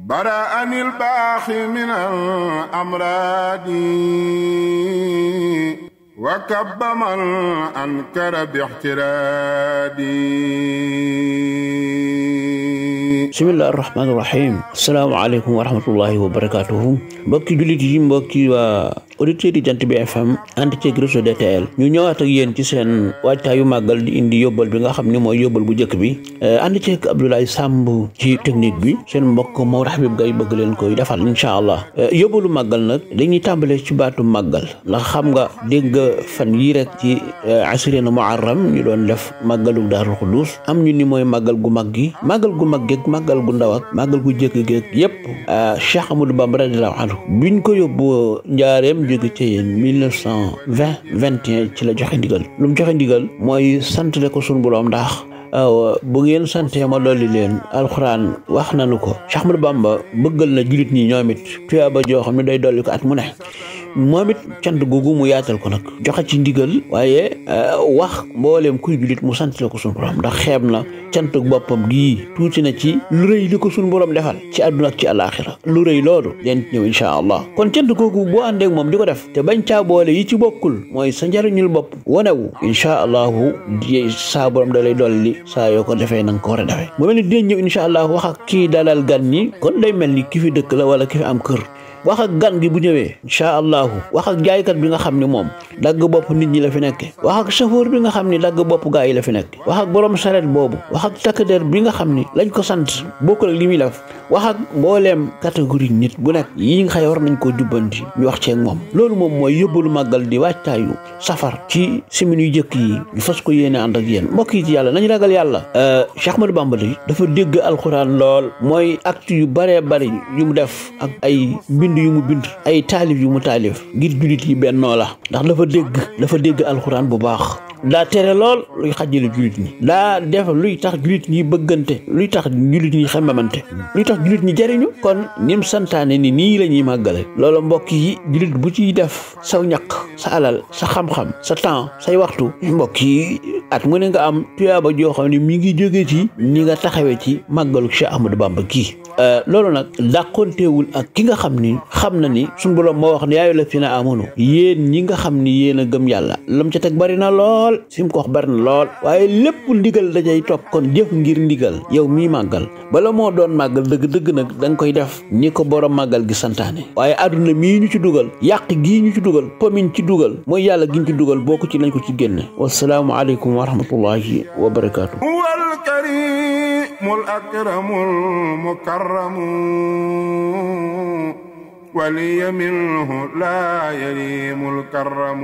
برأني الباخي من الأمراض وكب من أنكر باحترادي. بسم الله الرحمن الرحيم. السلام عليكم ورحمة الله وبركاته. mbokki jullit yi, mbokki waa auditeurs yi Jant Bi FM ànd ci réseau DTL ñu ñëwaat ak yéen ci seen waajtaayu màggal di indi yóbbal bi nga xam ne mooy yóbbal bu njëkk bi ànd ci Abdoulaye Samb ci technique bi seen mbokk Mawar Habib Gaye bëgg leen koy defal incha allah. yóbbalu màggal nag dañuy tàmbalee ci baatu màggal ndax xam nga dégg nga fan yii rek ci asrina Muharram ñu doon def màggalu Daarul Xuddus am ñu ni mooy màggal gu mag gi màggal gu mag geeg màggal gu ndaw ak màggal gu jëkk geeg yépp Cheikh Ahmadou Bamba radiyallahu anhu biñ ko yóbbu njaareem jóge ci yéen 1921 ci la joxe ndigal lu mu joxe ndigal mooy sant ko sunu Boroom ndax bu ngeen santee ma dolli leen alxuraan wax nañu ko Cheikh Ahmadou Bamba bëggal na jullit ñi ñoom it tuyaaba joo xam ne day dolli ko at mu ne moom it cant googu mu yaatal ko nag joxe ci ndigal waaye wax mbooleem kuy jullit mu sant ko sunu Boroom ndax xeeb na cant boppam gii tuuti na ci lu rëy li ko sunu Boroom defal ci àdduna ak ci àlaaxira lu rëy loolu den ñëw insha allah kon cant googu boo àndeek moom di ko def te bañ caa boole yi ci bokkul mooy sa njariñul bopp wanewu insha allahu saa Boroom da lay dolli saa yoo ko defee na nga ko war a defee mu mel ni dinañ ñëw insha allah wax ak kii dalal gan ñi kon day mel ni ki fi dëkk la wala ki fi am kër wax ak gan gi bu ñëwee incha allahu wax ak jaaykat bi nga xam ne moom dagg bopp nit ñi la fi nekke wax ak chauffeur bi nga xam ne dagg bopp gaa yi la fi nekk wax ak borom saret boobu wax ak takk-der bi nga xam ni lañ ko sant bokkul ak li muy def wax ak mbooleem catégorie nit bu nekk yi nga xëy war nañ koo jubbanti ñu wax ceeg moom loolu moom mooy yóbbalu màggal di waajtaayu safar ci semaine yu jëkk yi ñu fas ko yéene ànd ak yéen mbokk yi ci yàlla nañu ragal yàlla Cheikh Ahmadou Bamba dafa dégg alxuraan lool mooy acte yu baree bari yu mu def ak ay yu mu bind ay taalif yu mu taalif ngir jullit yi bennoo la ndax dafa dégg alxuraan bu baax daa tere lool luy xajjale jullit ñi daa def luy tax jullit ñi bëggante luy tax jullit ñi xemmamante luy tax jullit ñi jariñu kon nim santaane ni nii la ñuy màggale loolu mbokk yi jullit bu ciy def saw ñaq sa alal sa xam-xam sa temps say waxtu mbokk yi at mu ne nga am tuyaaba joo xam ne mi ngi jógee ci ni nga taxawee ci màggalu Cheikh Ahmadou Bamba kii loolu nag dàqontewul ak ki nga xam ni xam na ni suñu Boroom moo wax ne yaayu la fi na amono yéen ñi nga xam ni yéen a gëm yàlla lam ca teg bari na lool sim ko wax bari na lool waaye lépp ndigal dajay topp kon jëf ngir ndigal yow mii màggal bala moo doon màggal dëgg-dëgg nag da nga koy def ni ko borom màggal gi santaane waaye àdduna mii ñu ci dugal yàq gii ñu ci dugal pomiñ ci dugal mooy yàlla gi ñu ci dugal boo ko ci lañ ko ci génne wasalaamu aleykum wa rahmatullahi wa barakaatu. الأكرم المكرم ولي منه لا يليم الكرم